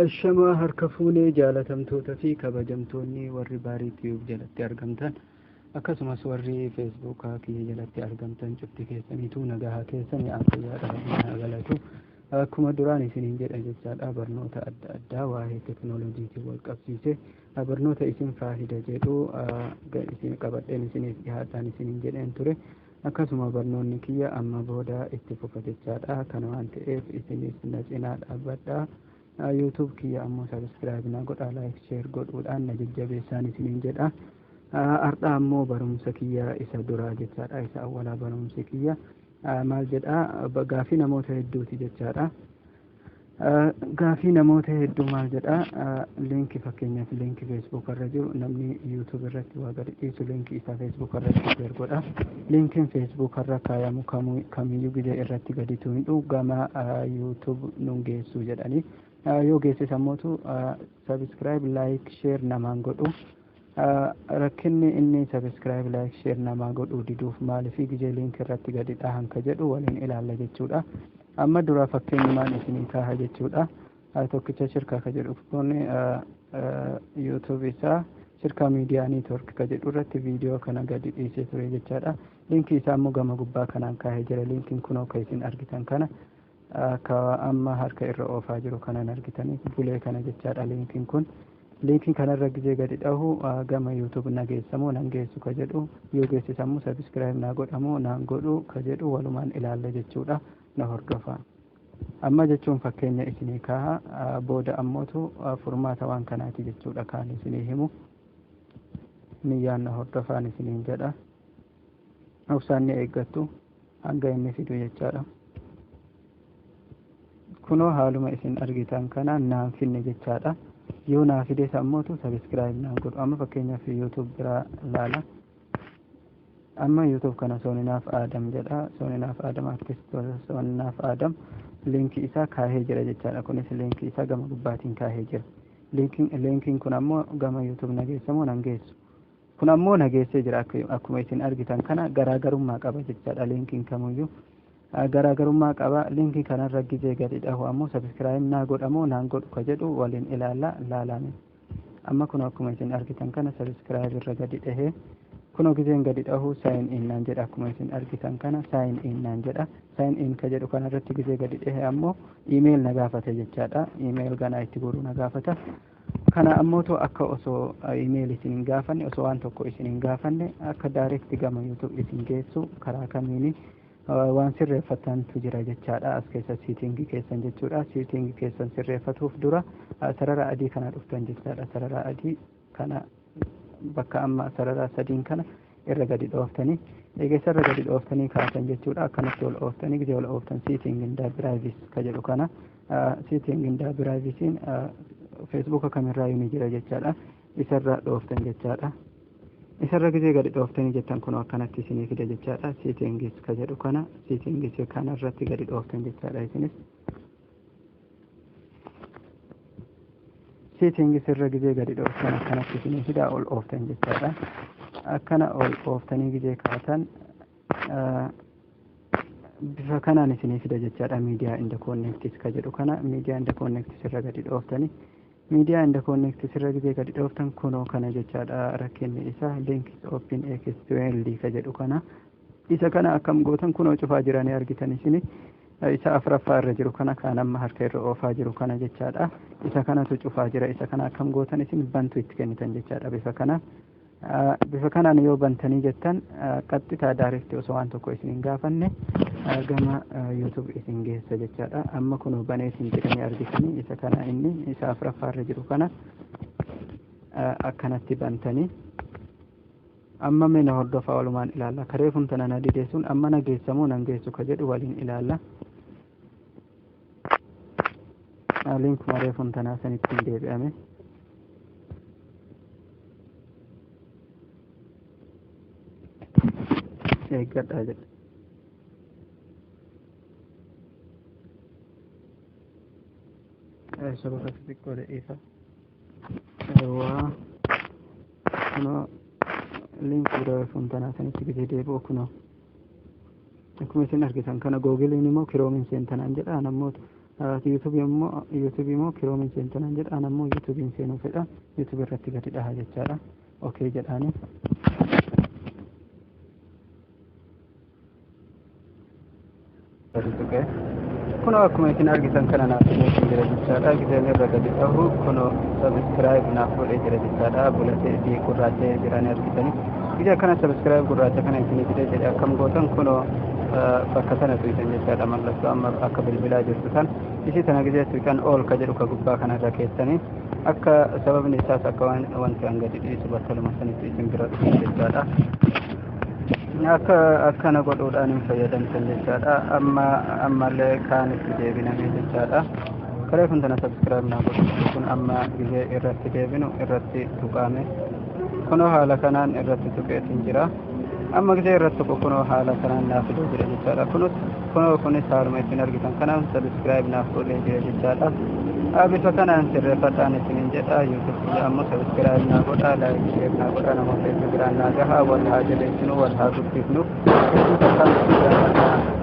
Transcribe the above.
Ashamaa harka fuunee jaalatamtoota fi kabajamtoonni warri Baarii Tiyuub jalatti argamtan, akkasumas warri Feesbuukaa kiyya jalatti argamtan, cufti keessaniituu nagahaa keessanii? Afayyaadha, haa galatu. Akkuma duraan isiniin jedha jechaadha, barnoota adda addaa waa'ee teknooloojiitiin wal qabsiise, barnoota isin faahida jedhu isin qabadheen isiniif dhihaadhaan isiniin jedheen ture. Akkasuma barnoonni kiyya amma booda itti fufa jechaadha. Kana waan ta'eef isinis na cinaa dhaabbadhaa. YouTube kiyya ammoo subscribe na godhaa, like, share godhuudhaan na jajjabeessaan isiniin jedha. Har'a ammoo barumsa kiyya isa duraa jechaadha, isa awwalaa. Barumsi kiyya maal jedha? Gaafii namoota hedduuti jechaadha. Gaafii namoota hedduu maal jedha? Liinkii, fakkeenyaaf liinkii Facebook irra jiru, namni YouTube irratti waa gadi dhiisu liinkii isaa Facebook irratti share godha. Liinkiin Facebook irra kaayamu kamiyyuu gidee irratti gadi tuqnu gama YouTube nun geessu jedhanii, yoo geessis ammootu subscribe, like, share namaan godhu. Rakkinni inni subscribe, like, share namaa godhuu diduuf maaliif gizee liinkii irratti gadi dhahan ka jedhu waliin ilaalla jechuudha. Amma dura fakkeenyumaan isinii kaaha jechuudha. Tokkicha Shirkaa ka jedhu kun YouTube isaa Shirkaa Miidiyaa Network ka jedhu irratti viidiyoo kana gadi dhiisee ture jechaadha. Liinkii isaa immoo gama gubbaa kanaan kaahee jira. Liinkiin kunoo ka isin argitan kana, ka amma harka irra oofaa jiru kanan argitanii bulee kana jechaadha. Liinkiin kun, liinkii kanarra gizee gadi dhahu gama YouTube na geessamoo nan geessu ka jedhu, yoo geessisammoo subscribe naa godhamoo naan godhu ka jedhu walumaan ilaalla jechuudha. Na hordofa. Amma jechuun fakkeenya isinii kaaha, booda ammootu furmaata waan kanaati jechuudha kaan isinii himu. Niyyaan na hordofaan isiniin jedha. Obsaan ni eeggattu hanga inni fidu jechaadha. Kunoo haaluma isin argitan kana naan finne jechaadha. Yoo naa fides ammootu subscribe naan godhu. Amma fakkeenyaaf YouTube biraa laala. Amma YouTube kana Sooninaaf Aadam jedha. Sooninaaf Aadam, artist Sooninaaf Aadam, liinkii isaa kaahee jira jechaadha. Kunis liinkii isaa gama gubbaatiin kaahee jira. Liinkiin kun ammoo gama YouTube na geessamoo nan geessu? Kun ammoo na geessee jira. Akkuma isin argitan kana garaagarummaa qaba jechaadha. Liinkiin kamiyyuu garaagarummaa qaba. Liinkii kanarra gizee gadi dhahu ammoo subscribe naa godhamoo naan godhu ka jedhu waliin ilaalla, laalame. Amma kun akkuma isin argitan kana subscribe irra gadi dhahee, kunoo gizeen gadi dhahu "sign in" naan jedha. Akkuma isin argitan kana "sign in" naan jedha. "Sign in" ka jedhu kanarratti gizee gadi dhahe ammoo email na gaafata jechaadha. Email ganaa itti guuruu na gaafata. Kana ammootu akka osoo email isin hin gaafanne, osoo waan tokko isin hin gaafanne, akka direct gama YouTube isin geessu karaa kamiini waan sirreeffatantu jira jechaadha. As keessa settingii keessan jechuudha. Settingii keessan sirreeffatuuf dura sarara adii kana dhuftan jechaadha. Sarara adii kana bakka amma sarara sadiin kana irra gadi dhooftanii, eega isarra gadi dhooftanii kaatan jechuudha. Akkanatti ol ooftanii, gizee ol ooftan "setting and privacy" ka jedhu kana. Setting and privacyn Feesbuuka kamirraayyuu ni jira jechaadha. Isarra dhooftan jechaadha. Isarra gizee gadi dhooftanii jettan kun akkanatti isinii fida jechaadha. Settings ka jedhu kana, settings kana irratti gadi dhooftan jechaadha. Isinis settings irra gizee gadi dhooftan akkanatti isinii fida. Ol ooftan jechaadha. Akkana ol ooftanii gizee kaatan bifa kanaan isinii fida jechaadha. "Media and connects" ka jedhu kana, "media and connects" irra gadi dhooftanii, "media and connects" irra gizee gadi dhooftan kunoo kana jechaadha. Rakkinni isaa "links open externally" ka jedhu kana. Isa kana akkam gootan? Kunoo cufaa jiranii argitan isini. Isa afuraffaa irra jiru kana, kaan amma harka irra oofaa jiru kana jechaadha. Isa kanatu cufaa jira. Isa kana akkam gootan? Isin bantu itti kennitan jechaadha. Bifa kanaan yoo bantanii jettan qaxxitaa direct osoo waan tokko isin hin gaafanne gama YouTube isin geessa jechaadha. Amma kunoo banee isin jedhanii argitanii. Isa kana, inni isa afuraffaa irra jiru kana akkanatti bantanii, amma mee na hordofaa, walumaan ilaalla. Kareefun tana na dide sun amma na geessamoo nan geessu ka jedhu waliin ilaalla. Linkuma reefun tanaa sanitti hin deebi'ame. Eeggadhaa jedha. Sababa xixiqqoo da'iifa waa. Kunoo linkii reefun tanaa sanitti gizee deebi'u kunoo akkuma isin argitan kana Googleiin immoo Chromeiin seentanaan jedha. Namoota Yuutuubii immoo, yuutuubii immoo Kiroomiin seentanaan jedha. An ammoo yuutuubiin seenuu fedha. Yuutuubii irratti gadi dhaha jechaadha. Okay jedhaani. Gadi tuqee kunoo akkuma isin argitan kana naaf fideetiin jira jechaadha. Gizeen irra gadi dhahu kunoo subscribe naaf godhee jira jechaadha. Bulatee fi gurraachee jira, ni argitanii. Gizee akkana subscribe gurraacha kana isinii fidee jedhe akkam gootan? Kunoo bakka tana tuqxan jechaadha. Mallattoo amma akka bilbilaa jirtu tan, isii tana gizee tuqxan ol ka jedhu ka gubbaa kanarra keessanii, akka sababni isaas akka waan wanti an gadi dhiisu battaluma sanitti isin bira dhufu jechaadha. Akka akkana godhuudhaan hin fayyadamtan jechaadha. Amma ammallee kaanitti deebinamee jechaadha. Kalee kun tana subscribe naa godhu kun amma gizee irratti deebinu irratti tuqaame. Kunoo haala kanaan irratti tuqeetiin jira. Amma gizee irratti tuqu kunoo haala kanaan naaf fidee jira jechaadha. Kunus kunoo kunis haaluma isin argitan kanaan subscribe naaf godhee jira jechaadha. Bifa kanaan sirreeffadhaan isinin jedha. YouTube kiyya ammoo subscribe naa godha, like, share naa godha, namoota hedduu biraan naa gaha. Wal haa jabeessinu, wal haa guddifnu, hedduu takkaan isin jaalladha.